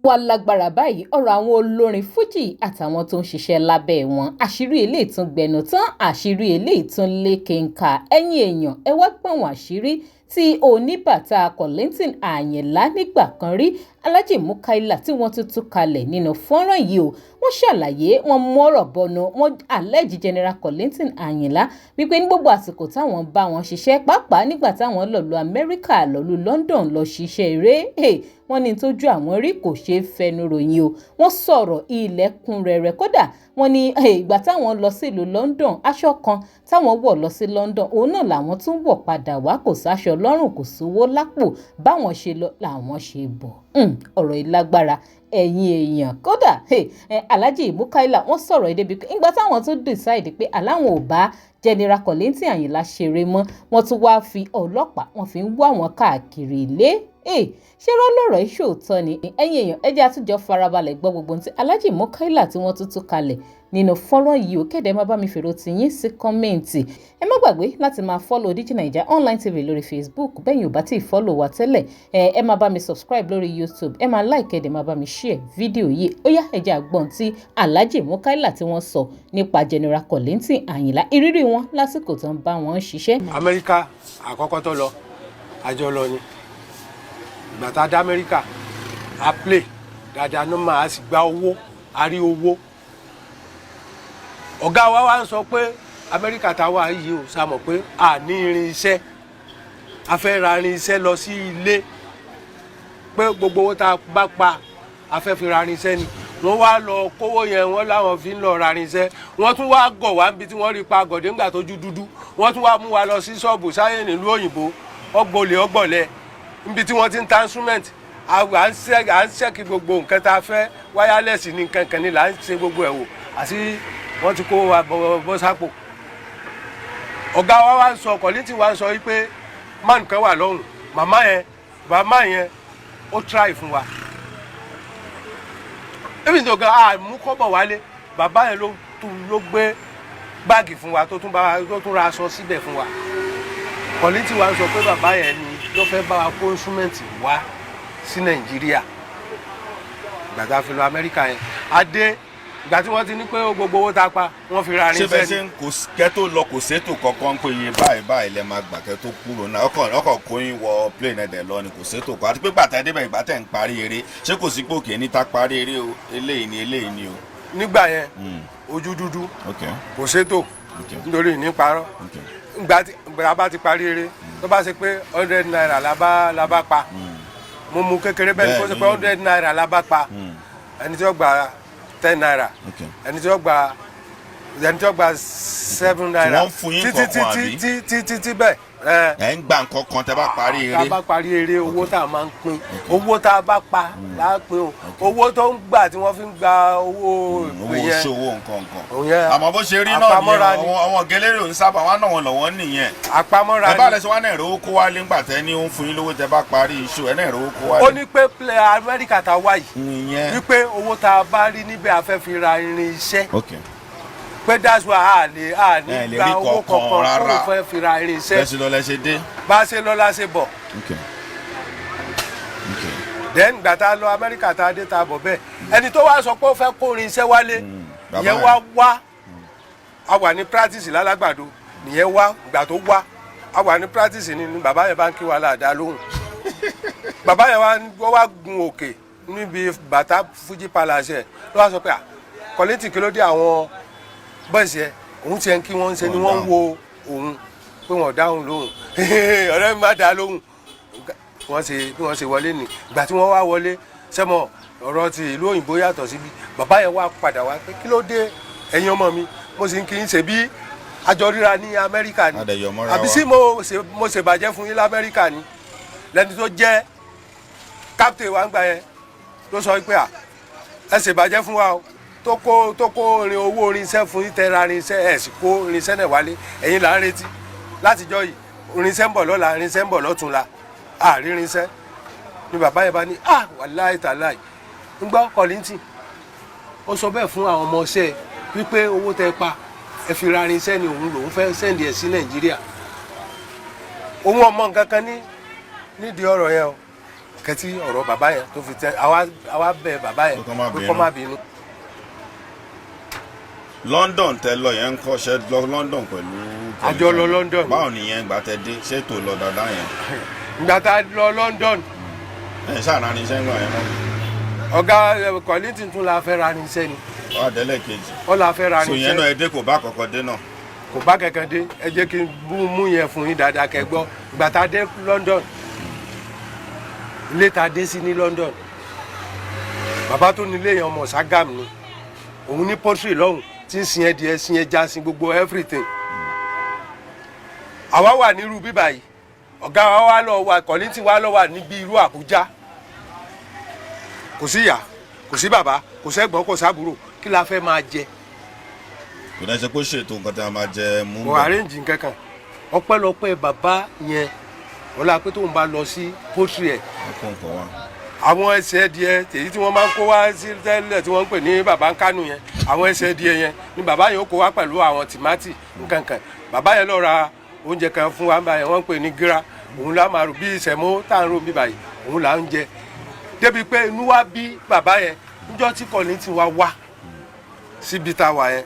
Wá lágbára báyìí, ọ̀rọ̀ àwọn olórin fújì àtàwọn tó ń ṣiṣẹ́ lábẹ́ wọn, àṣírí eléyìí tún gbẹnu tán, àṣírí eléyìí tún lékenkà. Ẹ̀yin èèyàn, ẹ wá gbọ̀n wọn, àṣírí tí oníbàtà Kollington Àyìnlá nígbà kan rí, Alhaji Mukaila, tí wọ́n tún tú kalẹ̀ nínú fọ́nrán yìí o. Wọ́n ṣàlàyé, wọ́n mọ́rọ̀ bọnu, wọ́n allege General Kollington Àyìnlá wípé ní gbogbo àsìkò táwọn bá wọn ṣiṣẹ́, pàápàá nígbà táwọn lọ lu Amẹ́ríkà, lọ lu London, lọ ṣiṣẹ́ eré, wọ́n ní tójú àwọn rí kò ṣeé fẹnu ròyìn o. Wọ́n sọ̀rọ̀ ilẹ̀kùn rẹ̀rẹ̀. Kódà wọ́n ní ìgbà táwọn lọ sílùú London, aṣọ kan táwọn wọ̀ lọ sí London, òun náà làwọn tún wọ̀ padà wá. Kò sáṣọ lọ́rùn, kò sówó lápò. Báwọn ṣe lọ làwọn ṣe bọ̀. Ọ̀rọ̀ ìlágbára, ẹ̀yin èèyàn. Kódà Alhaji Mukaila, wọ́n sọ̀rọ̀ ẹ̀ débi pé ìgbà táwọn tún decide pé aláwọn ò bá General Kollington Àyìnlá ṣeré mọ́, wọ́n tún wáá fi ọlọ́pàá, wọ́n fi ń wá wọn káàkiri ilé. Ṣé rọ́lọ́rọ̀ ìṣòótọ́ ni? Ẹ̀yin èèyàn, ẹ jẹ́ àtúnjọ farabalẹ̀ gbọ́ gbogbo ohun tí Alhaji Mukaila tí wọ́n tún tú kalẹ̀ nínú fọ́nrán yìí ó. Kéde, má bá mi fèrò tiyín sí comment. Ẹ má gbàgbé láti máa follow Digi Naija Online TV lórí Facebook. Bẹ́ẹ̀ yóò bá tí ì follow wa tẹ́lẹ̀, ẹ máa bá mi subscribe lórí YouTube, ẹ máa like, ẹ dẹ̀ máa bá mi share fídíò yìí. Ó yá, ẹ jẹ́ àgbọ̀n tí Alhaji Mukaila tí wọ́n sọ nípa General Kollington Àyìnlá, ìrírí wọn lásìkò tó ń bá wọn ṣiṣẹ́. Amẹ́ríkà àkọ́kọ́ tó lọ, àjọ lọ ni. Ìgbà tá a dá Amẹ́ríkà, a play dáadáa ní, máa sì gba owó, a rí owó. Ọ̀gá wa wá ń sọ pé Amẹ́ríkà tá a wà yìí, ò sá mọ̀ pé a ní irinṣẹ́, a fẹ́ ra irinṣẹ́ lọ sí ilé, pé gbogbo owó tá a bá pa, a fẹ́ fi ra irinṣẹ́ ni. Wọ́n wá lọ kówó yẹn, wọ́n láwọn fi ń lọ ra irinṣẹ́. Wọ́n tún wá gọ̀ wá níbi tí wọ́n rí pa gọ̀dé ńgbà tójú dúdú. Wọ́n tún wá mú wa lọ sí ṣọ́ọ̀bù sáyé nílùú òyìnbó, ọgbọ̀lẹ̀ ọgbọ̀lẹ̀, níbi tí wọ́n ti ń ta instrument. À ń check gbogbo nǹkan tá a fẹ́, wireless ní nǹkan kan ní là ń ṣe gbogbo ẹ̀ wò, àti wọ́n ti kó wa bọ́ sápò. Ọ̀gá wa wá ń sọ, Kollington wa ń sọ wípé man kan wà lọ́hùn, màmá yẹn, bàmá yẹn, ó try fún wa. Even though gan a mú kọ́bọ̀ wálé, bàbá yẹn ló tún ló gbé báàgì fún wa, tó tún bá tó tún ra aṣọ síbẹ̀ fún wa. Kollington wa ń sọ pé bàbá yẹn ni ló fẹ́ bá wa kó instrument wá sí Nàìjíríà. Ìgbà tá a fi lọ Amẹ́ríkà yẹn, a dé, ìgbà tí wọ́n ti ní pé gbogbo owó tá a pa, wọ́n fi ra Ṣé bẹ́ẹ̀ irinṣẹ́ ṣe ni. ń kò kẹ́ tó lọ, kò sétò kankan pé iye báyìí báyìí lẹ máa gbà kẹ́ tó kúrò náà? Ọkọ̀ kó yín wọ plane ẹ̀dẹ̀ lọ ni, kò sétò kan? Àti pé gbàtà débẹ̀, ìgbà tẹ̀ ń parí eré, ṣé kò sí pé òkè níta parí eré o, eléyìí ni, eléyìí ni o? Nígbà yẹn, ojú dúdú, kò sétò. Nítorí ìní parọ́, ìgbà tí ìgbà bá ti parí eré, tó bá ṣe pé ₦100 la bá pa, mo mú kékeré bẹ́ẹ̀ ni, kó ṣe pé ₦100 la bá pa, ẹni tí ó gba ₦10, ẹni tí ó gba ₦7. Wọ́n fún yín títí kankan, àbí? Títí títí títí bẹ́ẹ̀ ẹ. Ẹ̀ ń gba nǹkan kan tẹ́ bá parí Tá a eré? bá parí eré, owó tá a máa ń pín, owó tá a bá pa là á pín o. Owó tó ń gbà, tí wọ́n fi ń gba owó Owó ìpè yẹn, ṣòwò nǹkan nǹkan. Òun yẹn, Àmọ́ bó ṣe rí náà àpamọ́ra nìyẹn. ni. Àwọn gẹlẹ́rì ò ń sábà wọn náà, wọn lọ́wọ́ nìyẹn. Àpamọ́ra Ẹ bá ni. lẹ sọ wọn náà ìrówó kó wálé ńgbà tẹ ní ó ń fún yín lówó tẹ bá parí iṣu ẹ náà, ìrówó kó wálé. Ó ní pé play Amẹ́ríkà tá a wá yìí, Nìyẹn. wípé owó tá a bá rí níbẹ̀, a fẹ́ fi ra irin iṣẹ́, pé that's why a lè a ní Ẹ lè gba rí owó kankan kankan rárá. kó fẹ́ fi ra irin iṣẹ́. Bẹ́ẹ̀ ṣe lọ lẹ ṣe dé. Bá a ṣe lọ la ṣe bọ̀. Then gbà tá a lọ Amẹ́ríkà, tá a dé, tá a bọ̀ bẹ́ẹ̀, ẹni tó wá sọ pé ó fẹ́ kó irin iṣẹ́ wálé, Bàbá ìyẹn yẹn. wá wá, a wà ní practice lálágbàdo nìyẹn wá. Gbà tó wá, a wà ní practice ni bàbá yẹn bá ń kí wa láàdá lóhùn. Bàbá yẹn wá, ó wá gun òkè níbi bàtà Fuji Palace ẹ̀, ló wá sọ pé, "À, Kollington, kí ló dé? Àwọn boys yẹn, òun tiẹ̀ ń kí wọ́n, ń ṣe ni wọ́n ń wo òun pé wọ́n dáhùn lóhùn." Ọ̀rẹ́ mi má dá lóhùn. Wọ́n ṣe bí wọ́n ṣe wọlé ni. Ìgbà tí wọ́n wá wọlé sẹ́mọ̀, ọ̀rọ̀ ti ìlú òyìnbó yàtọ̀ síbi. Bàbá yẹn wá padà wá pé, "Kí ló dé, ẹ̀yin ọmọ mi? Mo sì ń kí n ṣe bí àjọ ríra ní Amẹ́ríkà ni." Adẹ̀yọ̀ mọ́ra Àbí wa. sí mo ṣe bàjẹ́ fún yín lamẹ́ríkà ni? Lẹ́ni tó jẹ́ captain wa ń gbà yẹn ló sọ pé, "À, ẹ ṣe bàjẹ́ fún wa o, tó kó irin owó irinṣẹ́ fún yín, tẹ́ra irinṣẹ́, ẹ̀ sì kó irinṣẹ́ náà wálé. Ẹ̀yin là ń retí látijọ́ yìí. Irinṣẹ́ ń bọ̀ lọ́la, irinṣẹ́ ń bọ̀ lọ́túnla, àrí irinṣẹ́." Ni bàbá yẹn bá ní, "Ah, wàláì tàláì, ń gbọ́, Kollington, ó sọ bẹ́ẹ̀ fún àwọn ọmọọṣẹ́ wípé owó tẹ pa, ẹ fi ra irinṣẹ́ ni, òun lòún fẹ́ send ẹ̀ sí Nàìjíríà." Òun ọmọ nǹkan kan ní nídìí ọ̀rọ̀ yẹn o. Kẹtí ọ̀rọ̀ bàbá yẹn tó fi tẹ àwa bẹ̀ bàbá yẹn Pé kó má pé bínú. kó má bínú. London tẹ lọ yẹn ń kọ́ ṣe lọ London pẹ̀lú. A jọ lọ London. Báwo nìyẹn gbà tẹ dé, ṣètò lọ dáadáa yẹn? Ìgbà tá a lọ London, Ẹ ṣáà ní iṣẹ́ ń gbà yẹn mọ́. Ọ̀gá Kollington tún la fẹ́ ra irinṣẹ́ ni. Wà á délẹ̀ kejì. Ó la fẹ́ ra So yẹn náà irinṣẹ́. ẹ dé, kò bá kọ̀kọ́ dé náà. Kò bá kankan dé. Ẹ jẹ́ kí n mú yẹn fún yín dáadáa kẹ́ gbọ́. Ìgbà tá a dé London, ilé tá a dé sí ní London, bàbá tó nílé yẹn, ọmọ Ságàm ni. Òun ní poultry lọ́hùn tí ń sin ẹdìẹ, sin ẹja, sin gbogbo everything. Àwa wà nírú bíbà yìí, ọ̀gá wa wá lọ wà, Kollington wá lọ wà níbi irú Àbújá. Kò sí ìyá, kò sí bàbá, kò sẹ́gbọ́n, kò sábúrò. Kí la fẹ́ máa jẹ? Kò dẹ́ ṣe pé ṣètò nǹkan tí a máa jẹ mú. Kò bẹ̀. Arrange nǹkan kan. Ọpẹ́lọpẹ́ bàbá yẹn, ọlá pé tóun bá lọ sí poultry ẹ̀, Ẹ kó nǹkan wá. Àwọn ẹsẹ̀ ẹdìẹ èyí tí wọ́n máa ń kó wá sí tẹ́lẹ̀ tí wọ́n ń pè ní bàbá ń kánú yẹn, àwọn ẹsẹ̀ ẹdìẹ yẹn ni bàbá yẹn ó kó wá pẹ̀lú àwọn tìmátì nkankan. Bàbá yẹn lọ ra oúnjẹ kan fún wa báyẹn, wọ́n ń pè ní gíra. Òun lá máa rò bí ìsẹ̀mó tá à ń rò bí báyìí, òun là ń jẹ débi pé inú wa bí bàbá yẹn. Níjọ́ tí Kollington wá wá síbi tá a wà yẹn,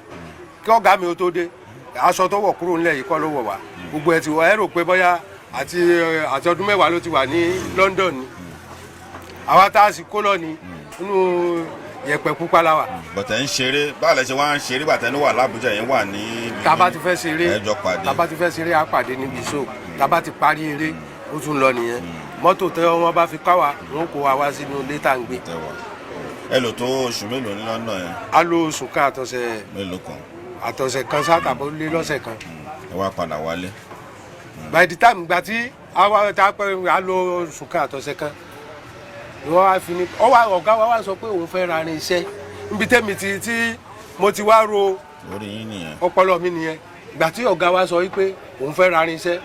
kí ọ̀gá mi ó tó dé, aṣọ tó wọ̀ kúrò nílẹ̀ yìí kọ́ ló wọ̀ wá. Gbogbo ẹ̀ ti wọ̀. Ẹ rò pé bóyá àti ọdún 10 ló ti wà ní London ni. Àwa tá a sì kó lọ ní inú yẹ̀pẹ̀ pupa la wà. Bọ̀tẹ̀ ń ṣeré, báwo lẹ ṣe wá ń ṣeré bàtẹ́ ló wà lábújá yẹn wà ní. Tá a bá ti fẹ́ ṣeré, Ẹ jọ pàdé. tá a bá ti fẹ́ ṣeré, á pàdé níbi show. Tá a bá ti parí eré, ó tún lọ nìyẹn. Mọ́tò tẹ́ wọ́n bá fi ká wa, wọ́n kó wa wá sínú ilé tá à ń gbé. Tẹ wà, ẹ lò tó oṣù mélòó ní London yẹn? A lo oṣù kan àtọ̀sẹ̀ Mélòó kan. àtọ̀sẹ̀ kan sá tàbí lé lọ́sẹ̀ kan. Ẹ wá padà wálé. By the time gba tí àwa tá a pẹ́, a lo oṣù kan àtọ̀sẹ̀ kan ni wọ́n wá fi ní ọwọ́ ọ̀gá wa wá sọ pé òun fẹ́ ra irinṣẹ́ níbi tẹ́mi ti tí mo ti wá ro Orí yín nìyẹn. ọpọlọ mi nìyẹn. Ìgbà tí ọ̀gá wa sọ wípé òun fẹ́ ra irinṣẹ́,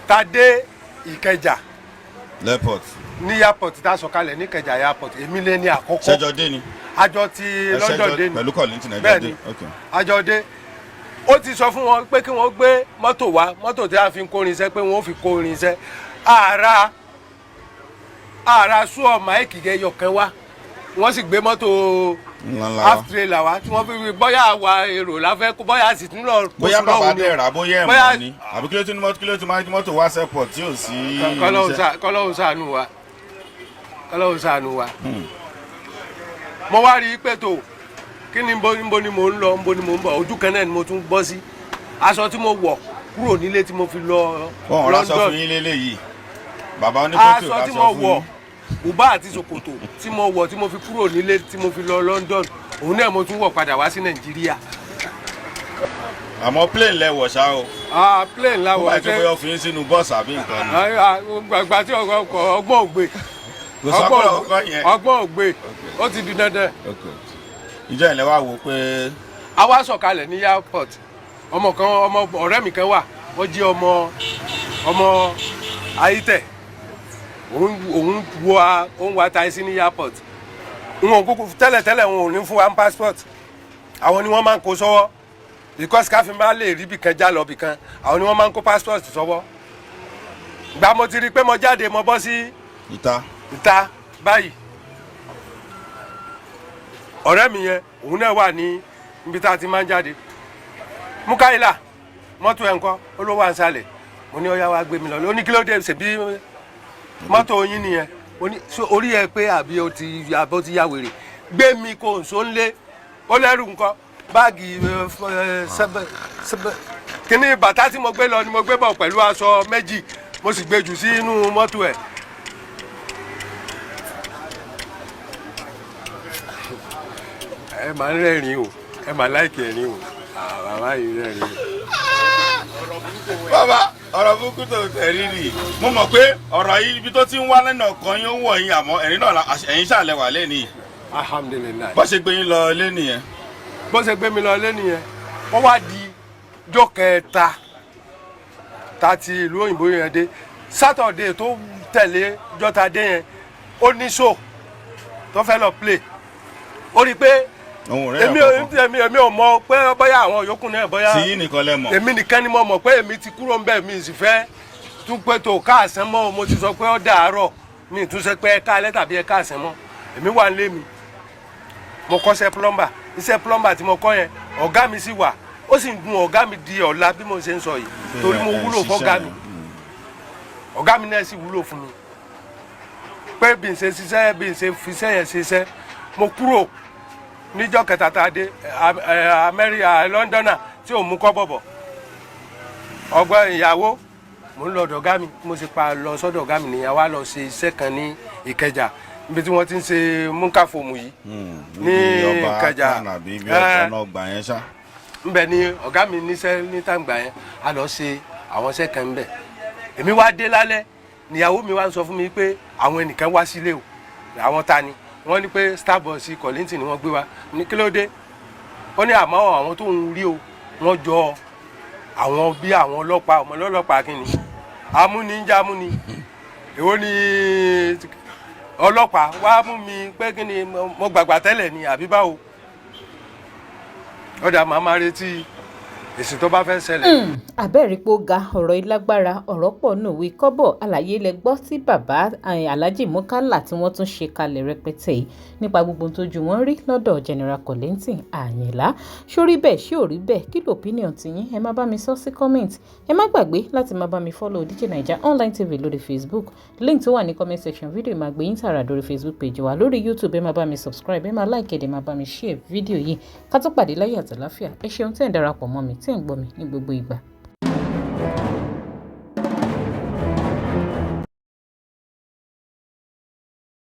ta dé Ìkẹjà L'airport. ní airport, tá a sọ̀kalẹ̀ ní Ìkẹjà airport, èmi lé ní àkọ́kọ́. Ṣẹjọ dé ni? Àjọ ti Ẹ London ṣẹjọ dé ni. Pẹ̀lú Kollington ẹjọ Bẹ́ẹ̀ dé? ni. Ok. Àjọ dé. Ó ti sọ fún wọn pé kí wọ́n gbé mọ́tò wá, mọ́tò tí a fi ń kó irinṣẹ́, pé wọ́n fi kó irinṣẹ́. Àrà sùọ́ máìkì ẹyọ kan wá, wọ́n sì gbé mọ́tò Ńlá ńlá half wa. trailer wá tí wọ́n fi bóyá àwa èrò la fẹ́ kó, bóyá sì tún lọ kó Bóyá sùn bàbá lọ́hùn ni dẹ̀ o. rà, bóyá ẹ̀ mọ̀ ni, àbí kí ló tún ní mọ́tò, kí ló tún máa mọ́tò wá s'airport tí ò sí Kọ́lọ́hun irinṣẹ́? Kọ́lọ́hun ṣàánú wa, kọ́lọ́hun ṣàánú wa. Mo wá rí i pé tó kí ni nbo ni mò ń lọ, nbo ni mò ń bọ̀, ojú kan náà ni mo tún bọ́ sí. Aṣọ tí mo wọ̀ kúrò nílé tí mo fi lọ Wọn ò ráṣọ London, fún yín lélẹ́yìí, bàbá onífọ́tò aṣọ tí ráṣọ mo fún wọ̀, yín. Bùbá àti ṣòkòtò tí mo wọ̀ tí mo fi kúrò nílé tí mo fi lọ London, òun náà mo tún wọ̀ padà wá sí Nàìjíríà. Àmọ́ plane lẹ wọ̀ ṣá o? Ah, plane la Ó wọ̀. bá ti bóyá fi yín sínú bọ́ọ̀sì àbí nǹkan ni. Gbàgbà tí ọgbọ́n ògbé. Kò sọ́kọ̀ ọkọ yẹn. Ọgbọ́n ògbé, ó ti di dandan. Ok, ìjọ ìlẹ̀ wa wò pé A wá sọ̀kalẹ̀ ní airport. Ọmọ kan, ọmọ ọ̀rẹ́ mi kan wà, ó jí ọmọ ayítẹ̀. Òun wa òun wa taxi ní airport. Wọn kúkú tẹ́lẹ̀tẹ́lẹ̀, wọn ò ní fún wa ní passport, àwọn ni wọ́n máa ń kó sọ́wọ́ because káfíń bá lè rí bìkan já lọ bìkan, àwọn ni wọ́n máa ń kó passport sọ́wọ́. Gba mo ti rí i pé mo jáde, mo bọ́ sí ìta. Ìta báyìí, ọ̀rẹ́ mi yẹn, òun náà wà ní ibi tá a ti máa ń jáde. Mukaila, mọ́tò ẹ̀ ńkọ́? Ó ló wà ń sàlẹ̀. Mo ní ọ̀yá, wa gbé mi lọ. Ó ní kí ló dé? Ṣèbí mọ́tò yín nìyẹn. Mo ní so orí ẹ pé àbí ó ti ya wèrè? Gbé mi kò ń so ń lé. Ó lẹ́rù ńkọ́? Báàgì sẹ́bẹ̀ sẹ́bẹ̀ kíní bàtà tí mo gbé lọ ni mo gbé bọ̀ pẹ̀lú aṣọ méjì, mo sì gbé jù sí inú mọ́tò ẹ̀. Ẹ máa ń rẹ́rìn o, ẹ máa like ẹ̀rín o. Ah, bàbá yìí rẹ́rìn o. Bàbá, ọ̀rọ̀ burúkú tó tẹ̀rí nì. Mo mọ̀ pé ọ̀rọ̀ yìí, ibi tó ti ń wá lẹ́nu ọkàn yín, ó ń wọ̀ yín, àmọ́ ẹ̀rín náà ẹ̀yin ṣàlẹ̀ wà lẹ́nìí. Alhamdulillahi. Bó ṣe gbé yín lọ lé nìyẹn? Bó ṣe gbé mi lọ lé nìyẹn. Wọ́n wá di jọ́ kẹta tá ti ìlú òyìnbó yẹn dé, Saturday tó tẹ̀lé jọ́ta dé yẹn, ó ní show tó fẹ́ lọ play. Ó rí i pé Òun ò rẹ́yàn èmi ò kankan. Èmi ò mọ̀ pé bóyá àwọn yòókù náà bóyá Tí yín nìkan lẹ mọ̀. Èmi nìkan ni mo mọ̀ pé èmi ti kúrò ń bẹ̀, mi sì fẹ́ Tún pé tó káàsán mọ́ o, mo ti sọ pé ó dàárọ̀, mi tún ṣe pé ẹ káalẹ́ tàbí ẹ káàsán mọ́. Èmi wà nílé mi, mo kọ́ṣẹ́ plumber. Iṣẹ́ plumber tí mo kọ́ yẹn, ọ̀gá mi sì wà, ó sì ń gun ọ̀gá mi di ọ̀la bí mo ṣe ń sọ yìí, torí mo Ẹ wúlò ṣiṣẹ́ fọ́gá mi. yẹn. Ọ̀gá mi náà sì wúlò fún mi pé bí n ṣe ṣiṣẹ́, bí n ṣe fiṣẹ́ yẹn ṣiṣẹ́. Mo kúrò níjọ́ kẹta tá a dé Amẹ́ríkà, Lọ́ndọ̀nà tí ò mú kọ́ bọ̀bọ̀ ọgbọ́n ìyàwó, mo ń lọ ọ̀dọ̀ ọ̀gá mi. Mo sì pa lọ sọ́dọ̀ ọ̀gá mi nìyẹn, wá lọ ṣe iṣẹ́ kan ní Ìkẹjà, níbi tí wọ́n ti ń ṣe múkà foam yìí ní Níbi ọba Ìkẹjà. Akran àbí ibi Ẹ. ọ̀nà ọgbà yẹn ṣá. Nbẹ ni ọ̀gá mi níṣẹ́ ní tàǹgbà yẹn, a lọ ṣe àwọn iṣẹ́ kan nbẹ. Èmi wá dé lálẹ́, níyàwó mi wá ń sọ fún mi pé àwọn ẹnìkan wá sílé o. Àwọn ta ni? Wọ́n ní pé Starbucks Kollington ni wọ́n gbé wá. Ní kí ló dé? Ó ní àmọ́ àwọn tó ń rí o, wọ́n jọ àwọn bí àwọn ọlọ́pàá. Ọmọ ọlọ́pàá kí ni? Amúni ń já múni, èwo ni ọlọ́pàá wá mú mi pé kí ni? Mo gbàgbà tẹ́lẹ̀ ni àbí báwo? Ọ̀dà, màá máa retí èsì tó bá fẹ́ ṣẹlẹ̀. Àbẹ́ẹ̀rí pé ó ga, ọ̀rọ̀ yìí lágbára, ọ̀rọ̀ pọ̀ nù wí kọ́bọ̀. Àlàyé lẹ gbọ́ tí bàbá Alhaji Murkaila tí wọ́n tún ṣe kalẹ̀ rẹpẹtẹ yìí nípa gbogbo ohun tójú wọn rí lọ́dọ̀ General Kollington Àyìnlá. Ṣórí bẹ́ẹ̀? Ṣé ò rí bẹ́ẹ̀? Kí ló opinion tiyín? Ẹ má bá mi sọ sí comment. Ẹ má gbàgbé láti má bá mi follow DJ Naija Online TV lórí Facebook. Link tó wà ní comment section fídíò máa gbé yín tààrà lórí Facebook page wa. Lórí YouTube, ẹ má bá mi subscribe, ẹ má like, ẹ dẹ̀ má bá mi share fídíò yìí. Ká tó pàdé láyé àtàláfíà, ẹ ṣeun tẹ́ ń darapọ̀ mọ́ mi, tẹ́ ń gbọ́ mi ní gbogbo ìgbà.